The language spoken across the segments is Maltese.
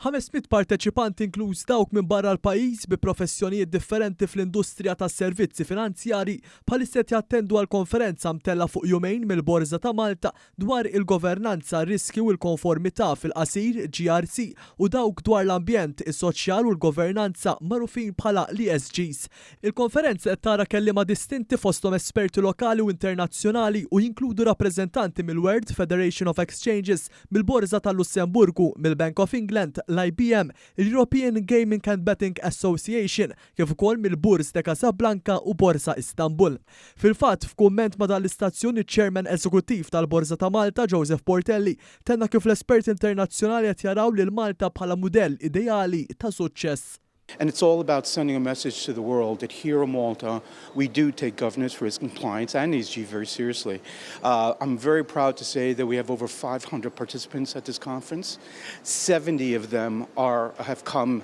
500 parteċipant, inkluż dawk minn barra l-pajjiż bi professjonijiet differenti fl-industrija tas-servizzi finanzjari, bħalissa qed jattendu għal konferenza mtella' fuq jumejn mill-Borża ta' Malta dwar il-governanza, riskju u l-konformità, fil-qasir GRC, u dawk dwar l-ambjent, is-soċjal u l-governanza, magħrufin bħala l-ESGs. Il-konferenza qed tara kelliema distinti, fosthom esperti lokali u internazzjonali, u jinkludu rappreżentanti mill-World Federation of Exchanges, mill-Borża tal-Lussemburgu, mill-Bank of England, l-IBM, il-European Gaming and Betting Association, kif ukoll mill-Bourse de Casablanca u Borsa Istanbul. Fil-fatt, f'kumment ma' dan l-istazzjon, iċ-Chairman Eżekuttiv tal-Borża ta' Malta, Joseph Portelli, tenna kif l-esperti internazzjonali qed jaraw lil Malta bħala mudell ideali ta' suċċess. And it's all about sending a message to the world that here in Malta, we do take governance, risk, compliance, and ESG very seriously. I'm very proud to say that we have over 500 participants at this conference. 70 of them have come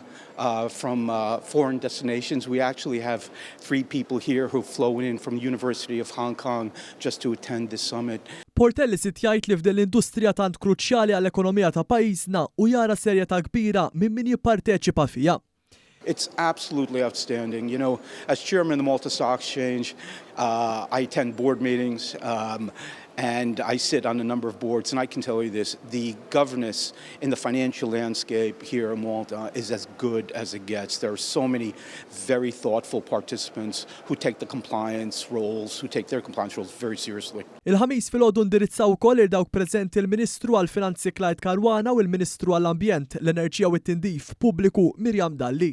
from foreign destinations. We actually have three people here who've flown in from the University of Hong Kong just to attend this summit. Portelli żied jgħid li f'din l-industrija tant kruċjali għall-ekonomija ta' pajjiżna u jara serjetà kbira minn min jipparteċipa fiha. It's absolutely outstanding. As chairman of the Malta Stock Exchange, I attend board meetings and I sit on a number of boards, and I can tell you this: the governance in the financial landscape here in Malta is as good as it gets. There are so many very thoughtful participants who take the compliance roles, who take their compliance roles very seriously. Il-Ħamis filgħodu indirizzaw ukoll lil dawk preżenti il-Ministru għall-Finanzi Clyde Caruana u l-Ministru għall-Ambjent, l-Enerġija u t-Tindif Pubbliku Miriam Dalli.